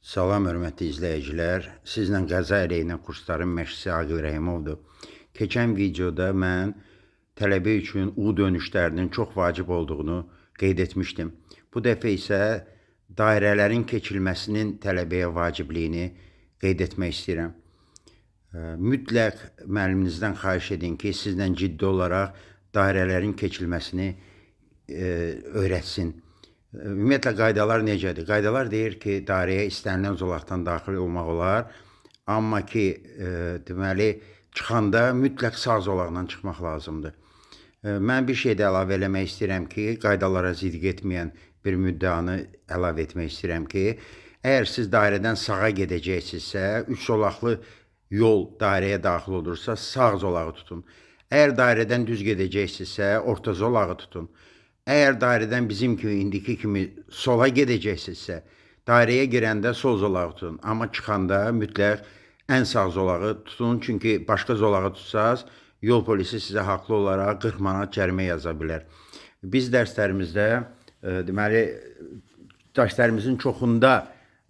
Salam hörmətli izləyicilər. Sizlə qəza əleyhinə kursların məşqçisi Aqil Rəhimovdur. Keçən videoda mən tələbə üçün U dönüşlərinin çox vacib olduğunu qeyd etmişdim. Bu dəfə isə dairələrin keçilməsinin tələbəyə vacibliyini qeyd etmək istəyirəm. Mütləq müəlliminizdən xahiş edin ki, sizlə ciddi olaraq dairələrin keçilməsini öyrətsin. Ümumiyyətlə qaydalar necədir? Qaydalar deyir ki, dairəyə istənilən zolaqdan daxil olmaq olar, amma ki, deməli, çıxanda mütləq sağ zolaqdan çıxmaq lazımdır. Mən bir şey də əlavə eləmək istəyirəm ki, qaydalara zidd getməyən bir müddəanı əlavə etmək istəyirəm ki, əgər siz dairədən sağa gedəcəksinizsə, üç zolaqlı yol dairəyə daxil olursa, sağ zolağı tutun. Əgər dairədən düz gedəcəksinizsə, orta zolağı tutun. Əgər dairədən bizim kimi, indiki kimi sola gedəcəksinizsə, dairəyə girəndə sol zolağı tutun. Amma çıxanda mütləq ən sağ zolağı tutun. Çünki başqa zolağı tutsaz, yol polisi sizə haqlı olaraq 40 manat cərimə yaza bilər. Biz dərslərimizdə, deməli, dərslərimizin çoxunda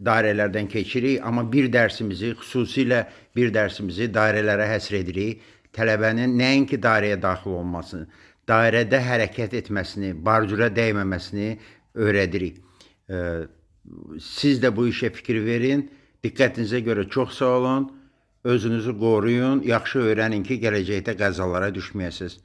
dairələrdən keçirik, amma bir dərsimizi, xüsusilə bir dərsimizi dairələrə həsr edirik. Tələbənin nəinki dairəyə daxil olmasını, dairədə hərəkət etməsini, bardüra dəyməməsini öyrədirik. Siz də bu işə fikir verin. Diqqətinizə görə çox sağ olun. Özünüzü qoruyun, yaxşı öyrənin ki, gələcəkdə qəzalara düşməyəsiniz.